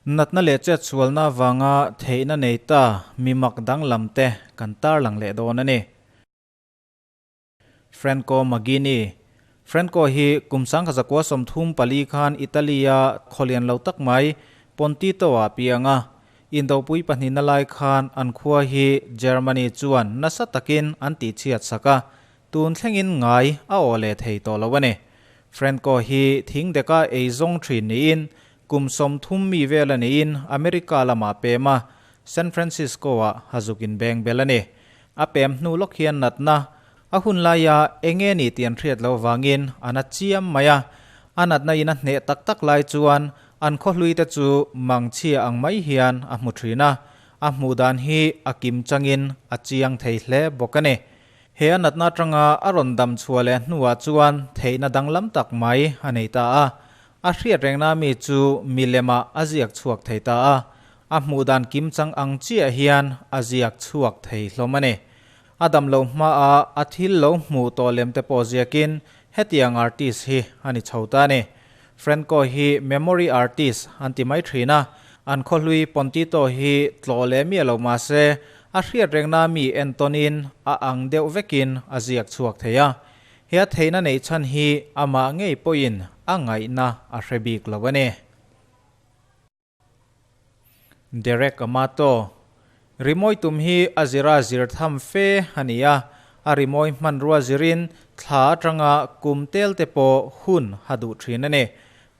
Natna leh chetsualna avanga theihna nei ta mi mak danglam te kan tarlang leh dawn a ni. Franco Magini Franco hi kum 1934 khan Italy-a khawlian lo tak mai Pontito-ah piang a. Indopui pahnihna lai khan an khua hi Germany chuan nasa takin an tihchhiat sak a, tun thlengin ngai a aw leh thei tawh lo a ni. Franco hi thing deka ei zawng thin niin kum 30 mi vel a niin America lamah pem a, San Francisco-ah a zuk inbeng bel a ni. A pem hnu lawk hian natna a hun laia eng nge ni tih an hriat loh vangin a na chiam mai a. A natna in a hneh tak tak lai chuan an khawhlui te chu mangchhia ang mai hian a hmu thin a. A hmuh dan hi a kim changin a chiang thei hle bawk a ni. He a natna atanga a rawn dam chhuah leh hnuah chuan theihna danglam tak mai a nei ta a. A hriat rengna mi chu milemah a ziak chhuak thei ta a. A hmuh dan kimchang ang chiah hian a ziak chhuak thei hlawm a ni. A dam lo hmaah a thil lo hmuh tawh lem te pawh ziakin hetiang artist hi a ni chho ta a ni. Franco hi memory artist an ti mai thin a, an khawhlui Pontito hi tlawh leh miah lo mah se a hriat rengna mi entawnin a ang deuh vekin a ziak chhuak thei a. He a theihna neih chhan hi amah ngei pawhin a ngaihna a hre bik lo a ni. Derek Amato, Rimawi tum hi a zira zir tham fe a ni a, a rimawi hmanrua zirin thla atanga kum tel te pawh hun a duh thin a ni.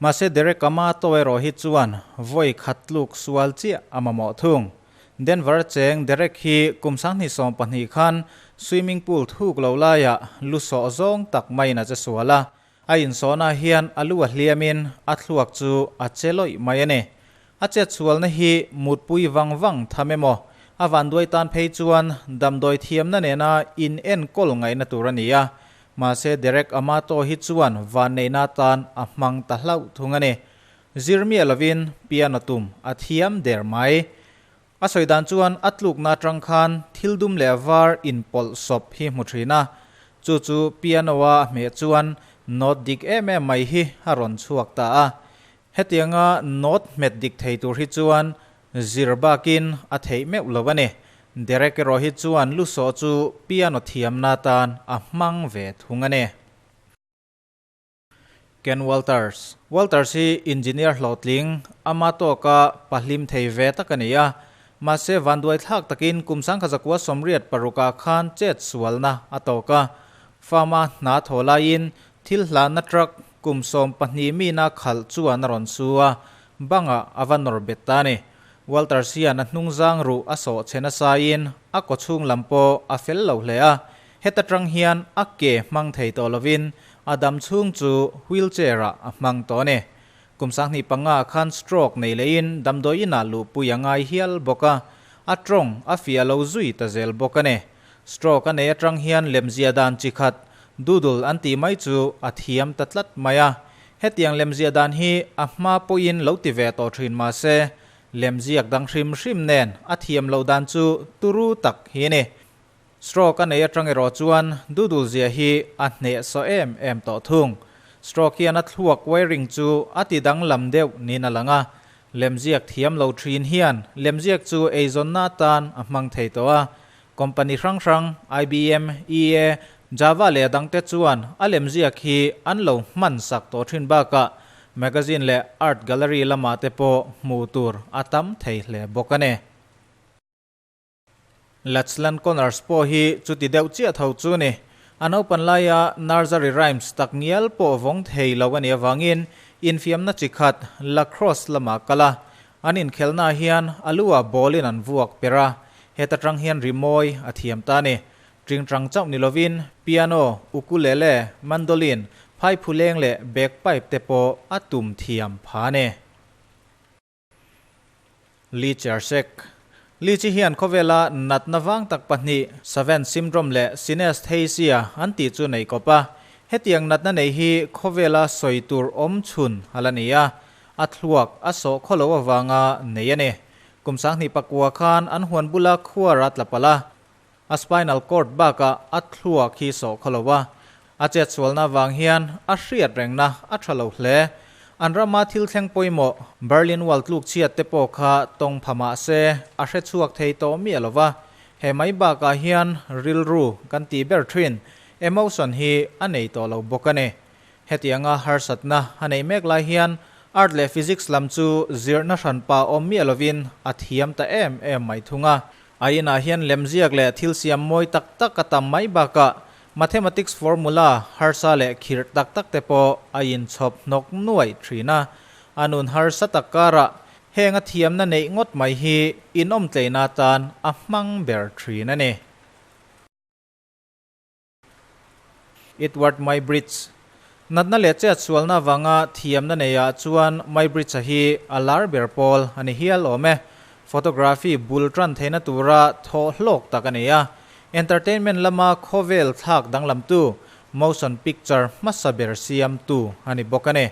Mahse Derek Amato erawh hi chuan vawi khat tluk sual chiah a mamawh thung. Denver cheng Derek hi kum 2020 khan swimming pool thuk lo laiah lu sawh zawng tak maiin a che sual a, A insawhna hian a lu a hliamin a thluak chu a che lawih mai a ni. A chetsualna hi mutpui vang vang tham emaw, a vanduai tan phei chuan damdawi thiamna nena in enkawl ngaihna tur a ni a. Mahse Derek Amato hi chuan vanneihna atan a hmang ta hlauh thung a ni. Zir miah lovin piano tum a thiam der mai. A sawi dan chuan a tlukna atang khan thil dum leh var inpawlh sawp hi hmu thin a, chu chu piano-a a hmeh chuan note dik em em mai hi a rawn chhuak ta a. Hetianga note hmet dik thei tur hi chuan zir bakin a theih meuh lo a ni. Derek erawh hi chuan lusawh chu piano thiamna atan a hmang ve thung a ni. Ken Walters. Walters hi engineer hlawhtling, ama tawka pahlim thei ve tak a ni a. Mahse vanduai thlak takin kum 1986 ah khan chet sualna a tawk a. Farm-a hna thaw laiin thil hlahna truck kum 12 mina khalh chuan a rawn su a, bangah a va nawr bet ta a ni. Walters hian a hnungzang ruh a sawh chhe nasain a kawchhung lam pawh a fel lo hle a. Heta tang hian a ke hmang thei tawh lovin a dam chhung chu wheelchair-ah a hmang tawh a ni. Kum 2005 khan stroke nei lehin damdawi inah luhpui a ngai hial bawk a, a tawng a fiah lo zui ta zel bawk a ni. Stroke a nei atang hian lemzia dan chi khat, doodle an tih mai chu a thiam ta tlat mai a. Hetiang lemzia dan hi a hma pawhin lo ti ve tawh thin mah se, lemziak dang hrim hrim nen a thiam loh dan chu turu tak hi a ni. Stroke a nei atang erawh chuan doodle zia hi a hneh saw em em tawh thung. Stroke hian a thluak wiring chu a ti danglam deuh niin a lang a. Lemziak thiam lo thin hian lemziak chu eizawnna atan a hmang thei tawh a. Company hrang hrang, IBM, EA, Java leh a dangte chuan a lemziak hi an lo hman sak tawh thin bakah magazine leh art gallery lamah te pawh hmuh tur a tam thei hle bawk a ni. Lachlan Connors pawh hi chuti deuh chiah tho chu ni. A naupan laia nursery rhymes tak ngial pawh vawng thei lo a nih avangin infiamna chi khat lacrosse lamah kal a. An inkhelhnaah hian a lu-ah ball-in an vuak per a, heta tang hian rimawi a thiam ta a ni. Tingtang chauh ni lovin piano, ukulele, mandolin, phaiphuleng leh bagpipe te pawh a tum thiam pha a ni. Lee Chersek. Lee chi hian khawvela natna vang tak pahnih, Savant syndrome leh synesthesia an tih chu nei kawp a. Hetiang natna nei hi khawvela sawi tur awm chhun a la ni a, a thluak a sawh khawlo avanga nei a ni. Kum 2009 khan an huan bula khuar a tla palh a, a spinal cord bakah a thluak hi sawh khawlo a. A chetsualna avang hian a hriat rengna a tha lo hle. An rama thil thleng pawimawh Berlin Wall tluk chhiat te pawh kha tawng pha mah se a hre chhuak thei tawh miah lo va. He mai bakah hian rilru kan tih ber thin emotion hi a nei tawh lo bawk a ni. Hetianga harsatna a neih mek lai hian Art leh Physics lam chu zirhna hranpa awm miah lovin a thiam ta em em mai thung a. A inah hian lemziak leh thil siam mawi tak tak a tam mai bakah Mathematics formula harsa leh khirh tak tak te pawh a inchhawp hnawk nuaih thin a. A nun harsa tak karah heng a thiamna neih ngawt mai hi inawmtleina atan a hmang ber thin a ni. Edward Muybridge. Natna leh chet sualna avanga thiamna neiah chuan Muybridge-a hi a lar ber pawl a ni hial awm e. Photography bul tan theihna tura thawh hlawk tak a ni a. Entertainment lama khawvel thlak danglamtu, motion picture hmasa ber siamtu a ni bawk a ni.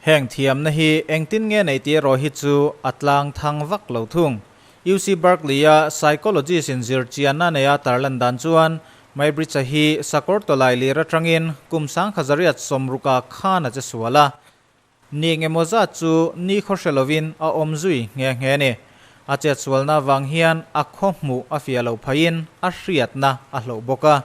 Heng thiamna hi engtin nge nei tih erawh hi chu a tlang thang vak lo thung. UC Berkeley-a psychologist in zir chianna neia tarlan dan chuan Muybridge-a hi sakawr tawlai lir atangin kum sangkhazariat sawmruka khan a che sual a. Ni engemaw zat chu ni khaw hre lovin a awm zui nghe nghe a ni. A chetsualna avang hian a khaw hmuh a fiah loh phaiin a hriatna a hloh bawk a.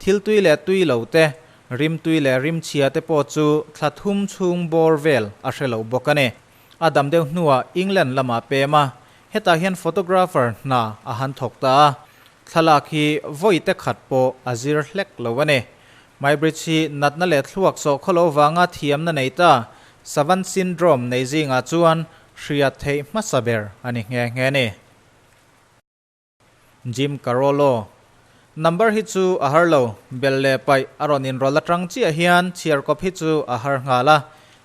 Thil tui leh tui lo te, rim tui leh rim chhia te pawh chu thla thum chhung bawr vel a hre lo bawk a ni. A dam deuh hnuah England lamah pem a, hetah hian photographer hna a han thawk ta a. Thlalak hi vawi te khat pawh a zir hlek lo a ni. Muybridge hi natna leh thluak sawh khawlo vanga thiamna nei ta, Savant Syndrome nei zingah chuan hriat theih hmasa ber a ni nghe nghe a ni. Jim Carollo Number hi chu a har lo, bel leh paih a rawn inrawlh atang chiah hian chhiarkawp hi chu a har nghal a,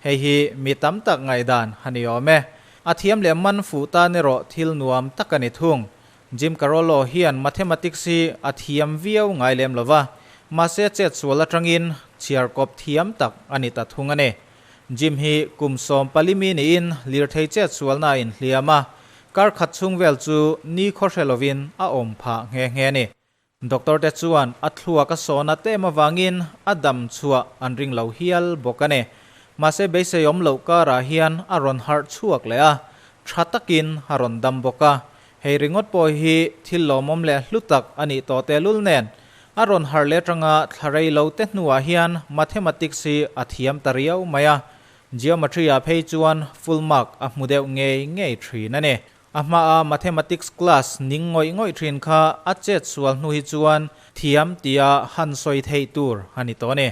hei hi mi tam tak ngaihdan a ni awm e. A thiam leh man fuh tan erawh thil nuam tak a ni thung. Jim Carollo hian mathematics hi a thiam viau ngai lem lo va, mahse chetsual atangin chhiarkawp thiam tak a ni ta thung a ni. Jim hi kum 14 mi niin lirthei chetsualna a inhliam a, kar khat chhung vel chu ni khaw hre lovin a awm phah nghe nghe a ni. Doctor te chuan a thluak a sawna tem avangin a dam chhuah an ring lo hial bawk a ni. Mahse beisei awm loh karah hian a rawn harh chhuak leh a, tha takin a rawn dam bawk a. Hei ringawt pawh hi thil lawmawm leh hlu tak a nih tawh tehlul nen, a rawn harh leh atanga thla rei lo te hnuah hian Mathematics hi a thiam ta riau mai a, Geometry-ah phei chuan full mark a hmu deuh ngei ngei thin a ni. A hmaa Mathematics class ning ngawih ngawih thin kha a chet sual hnu hi chuan thiam tia han sawi theih tur a ni tawh a ni.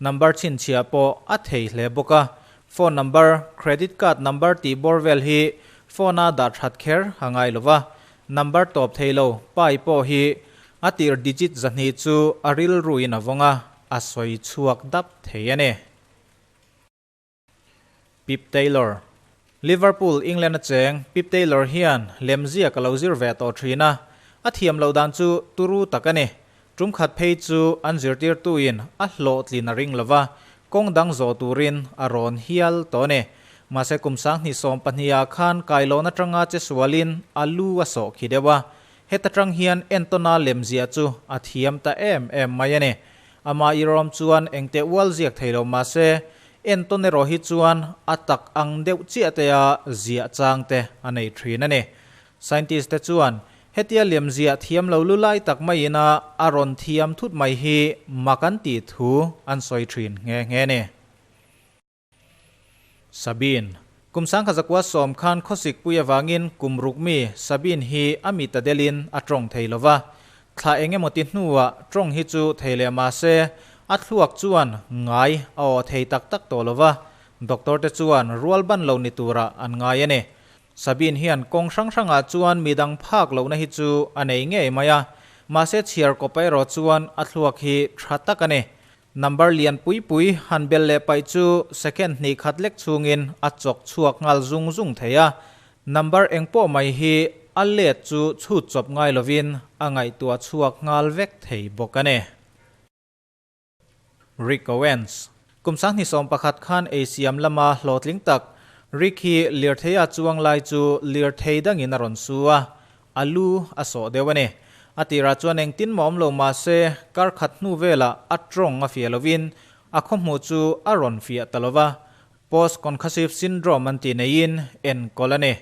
Number chhinchhiah pawh a thei hle bawk a, Phone number, credit card number tih bawr vel hi phone a dah that kher a ngai lo va, number tawp thei lo pai pawh hi a tir digit zahnih chu a rilruin a vawng a, a sawi chhuak dap thei a ni. Pip Taylor, Liverpool, England a cheng Pip Taylor hian lemziak a lo zir ve tawh thin a, a thiam loh dan chu turu tak a ni. Tum khat phei chu an zirtirtuin a hlawhtlin a ring lo va, kawng dang zawh turin a rawn hial tawh a ni. Mahse kum 2012 ah khan kailawn atanga che sualin a lu a sawh khi deuh a, heta tang hian entawna lemziah chu a thiam ta em em mai a ni. Amah irawm chuan engteh ual ziak thei lo mahse entawn erawh hi chuan a tak ang deuh chiah tea ziah chang te a nei thin a ni. Scientist te chuan Hetia liamziah thiam lo lu lai tak maiin a a rawn thiam thut mai hi mak an tih thu an sawi thin nghe nghe a ni. Sabine. Kum 1910 khan khawsik pui avangin kum ruk mi Sabine hi a mi ta delin a tawng thei lo va. Thla eng emaw ti hnuah tawng hi chu thei leh mah se a thluak chuan ngai a aw thei tak tak tawh lo va, doctor te chuan rual ban lo ni turah an ngai a ni. Sabine hian kawng hrang hrangah chuan midang phak lohna hi chu a nei ngei mai a, mahse chhiar kawpa erawh chuan a thluak hi tha tak a ni. Number lian pui pui han bel leh paih chu second hnih khat lek chhungin a chawk chhuak nghal zung zung thei a, number eng pawh mai hi a let chu chhut chawp ngai lovin a ngaihtuah chhuak nghal vek thei bawk a ni. Rick Owens. Kum 2011 khan ei siam lama hlawhtling tak Rick hi lirthei a chuang lai chu lirthei dangin a rawn su a, a lu a sawh deuh a ni. A tirah chuan engtin mah awm lo mah se kar khat hnu velah a tawng a fiah lovin a khawhmuh chu a rawn fiah ta lo va. Post concussive syndrome an tih neiin enkawl a ni.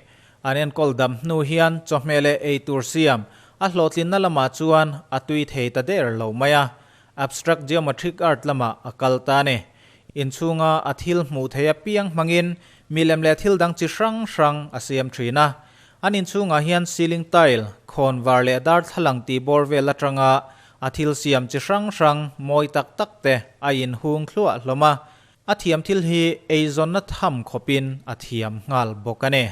An enkawl dam hnu hian chawhmeh leh eitur siam a hlawhtlinna lamah chuan a tui thei ta der lo mai a, abstract geometric art lamah a kal ta a ni. Inchhunga a thil hmuh theih apiang hmangin milem leh thil dang chi hrang hrang a siam thin a. An inchhungah hian ceiling tile, khawnvar leh darthlalang tih bawr vel atanga a thil siam chi hrang hrang mawi tak tak te a inhung thluah hlawm a. A thiam thil hi eizawnna tham khawpin a thiam nghal bawk a ni.